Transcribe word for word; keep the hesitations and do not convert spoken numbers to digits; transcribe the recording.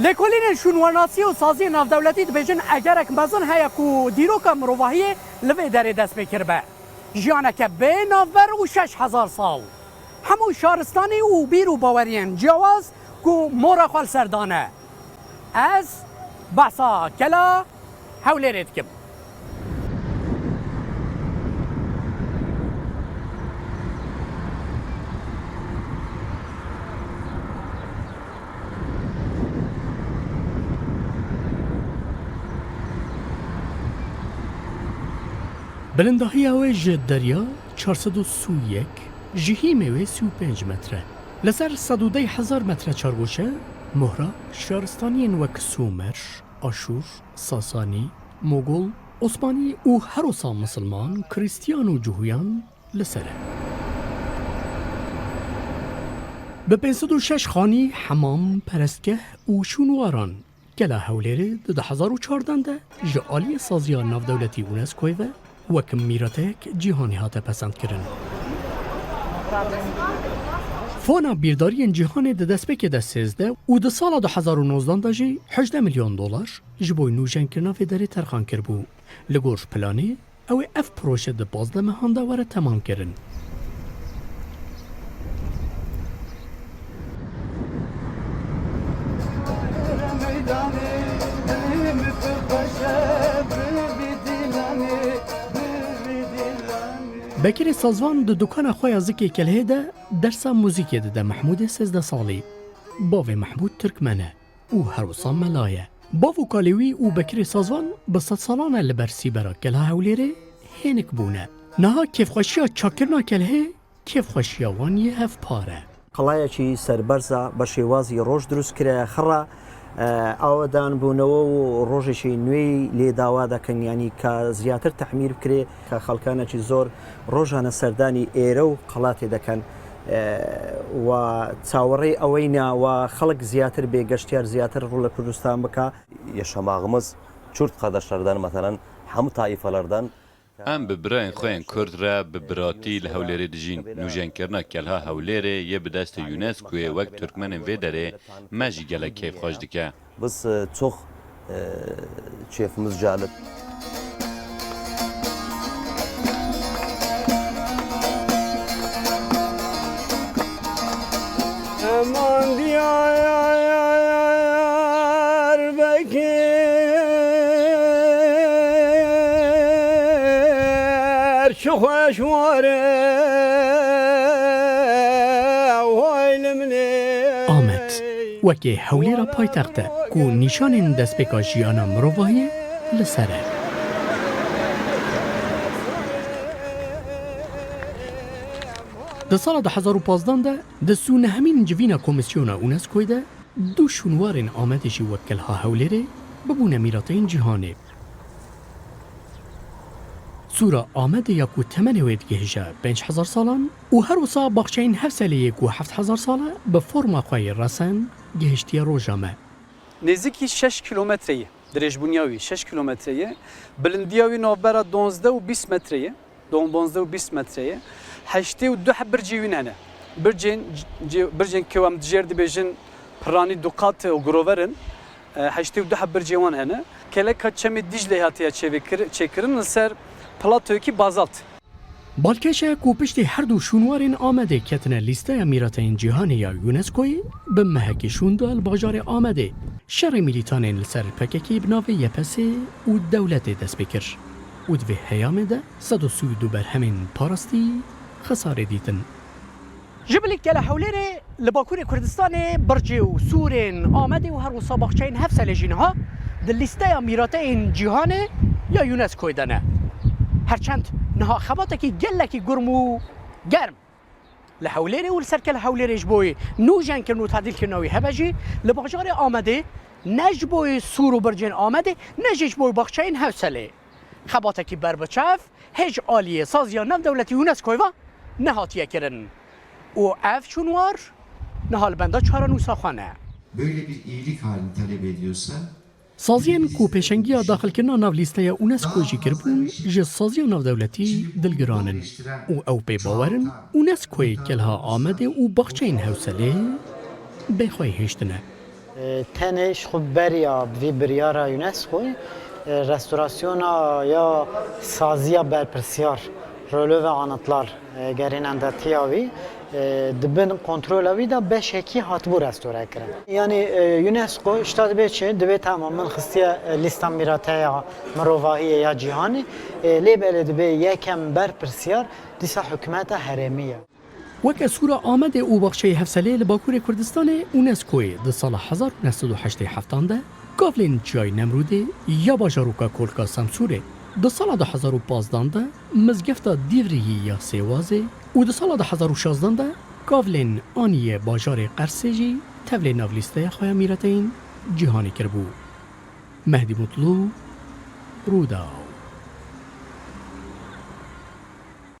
Lêkolînên şûnwarnasî û saziyên navdewletî dibêjin egerek mezin heye ku dîroka mirovahiyê li vê derê dest pê kiribe. Jiyaneke bê navber û şeş hezar sal. Hemû şaristanî û bîr û baweriyên ciyawaz ku mora xwe li ser dane. Ez behsa Kela Hewlêrê dikim. Bilindahiya wê ji derya çar sed û sî û yek, ji hîmê wê sî û pênc metre. Li ser sed û deh hezar metre çargoşe mohra şaristaniyên wek Sûmer, Aşûr, Sasanî, Mogol, Osmanî û her wisa Misilman, Krîstiyan û Cihuyan li ser e. Bi pênc sed û şeş xanî, hemam, perestgeh û şûnwaran, Kela Hewlêrê di du hezar û çardeh de ji aliyê saziya navdewletî UNESCOyê ve wek mîratek cîhanî hate pesendkirin. Fona bîrdariyên cîhanê di destpêkê de sêzdeh û di sala du hezar û nozdeh de jî hejdeh milyon dolar ji bo nûjenkirina vê derê terxan kiribû. Li gor planê, ew ê ev proje di pazdeh mehan de were temamkirin. Bekirê Sazvan di dukana xwe ya zikê kelhê de dersa muzîkê dide Mehmûdê sêzdeh salî. Bavê Mehmûd Tirkmen e û her wisa mela ye. Bav û kalê wî û Bekirê Sazvan bi sedsalan e li ber sîbera Kela Hewlêrê hênik bûne. Niha kêfxweşiya çakkirina kelhê, kêfxweşiya wan yê hevpar e. Qelayekî serberz e, bi şêwazî roj dirust kiriye, xir e. E, awedanbûnewe û rojekî nû lê dawa dikin, yanî ka ziyatir tehmîr bikirê, ka xelkanekî zor rojane serdanî êre û qelatê dikin. E, wa çawerê eweyne, wa xelk ziyatir bê, geştiyar ziyatir rû li Kurdistan bike. Yaşamağımız Kürt kardeşlerden, mesela, hemû taifelerden. Em bi birayên xwe yên Kurd re bi biratî li Hewlêrê dijîn. Nûjenkirina Kelha Hewlêrê yê bi destê UNESCOyê wek Turkmenên vê derê me jî gelek kêfxweş dike. Biz, e, çok, e, keyfimiz calip. Eman Diyarbekir, çi xweş ware, way li min ê. Amed, wekî Hewlêra paytext e, ku nîşanên destpêka jiyana mirovahiyê li ser e. Di sala du hezar û pazdeh de, di sî û nehemîn civîna Komîsyona UNESCOyê de, du şûnwarên Amedê jî wek Kelha Hewlêrê bibûne mîrateyên cîhanê. Sûra Amedê ya ku temenê wê digihîje pênc hezar salan û her wisa baxçeyên Hevselê yê ku heft hezar sal e, bi forma xwe yê resen gihiştiye roja me. Nêzîkî şeş kîlometre ye. Dirêjbûniya wî şeş kîlometre ye. Bilindiya wî navbera duwazdeh û bîst metre ye. Don-, duwazdeh û bîst metre ye. Heştê û du heb bircê wî hene. Bircên, c-, bircên ku em di jêr dibêjin piranî duqat û girover in. E, heştê û du heb bircê wan hene. Keleka Çemê Dîcleyê hatiye çêvekir-, çêkirin li ser platoyekî bazalt. Balkêş e ku piştî her du şûnwarên Amedê ketine lîsteya mîrateyên cîhanê ya UNESCOyê, bi mehekî şûnda li bajarê Amedê, şerê milîtanên li ser PKKê bi navê YPSê û dewletê dest pê kir û di vê heyamê de sed û sî û du berhemên parastî xesarê dîtin. Ji bilî Kele Hewlêrê li Bakurê Kurdistanê bircê û sûrên Amedê û her wisa baxçeyên Hevselê jî niha di lîsteya mîrateyên cîhanê ya UNESCOyê de ne. Herçend niha xebatekî gelekî gurm û germ li Hewlêrê û li ser Kele Hewlêrê ji bo nûjenkirin û tedîlkirina wî hebe jî, li bajarê Amedê ne ji bo sûr û bircên Amedê, ne jî ji bo baxçeyên Hevselê xebatekî berbiçav hê ji aliyê saziya navdewletî UNESCOyê ve nehatiye kirin û ev şûnwar niha li benda çarenûsa xwe ne. Böyle bir iyilik halini talep ediyorsa, Saziyên ku pêşengiya daxilkirina nav lîsteya UNESCO jî kiribûn, ji saziya navdewletî dilgiran in û ew pê bawer in UNESCOyê Kelha Amedê û Baxçeyên Hewselê bê xweyî hêştine. Tenê ji xwe beriya vî biryara UNESCOyê, e, restorasyona ya saziya berpirsyar, röleve anıtlar, e, gerînendetiya wî, e, di bin kontrola wî de beşekî hatibû restore kirin. Yanî, e, UNESCO ji te dibê çi? Dibê tamam, min xistiye, e, lîsta mîrateya mirovahiyê ya cîhanê, e, lê belê dibê yekem berpirsyar dîsa hikûmeta herêmî ye. Weke Sûra Amedê û Baxçeyê Hevselê li Bakurê Kurdistanê UNESCOyê di sala hezar û neh sed û heştê heftan de Gavlên Çiyayê Nemrûdê ya bajaroka Kolka Semsûrê, di sala du hezar û pazdan de Mizgefta Dîvrihî ya Sêwazê û di sala du hezar û şazdan de Gavlên Aniyê bajarê Qersê jî tevlê nav lîsteya xwe ya mîrateyên cîhanê kiribû. Mehdî Mutlu, Rûdaw.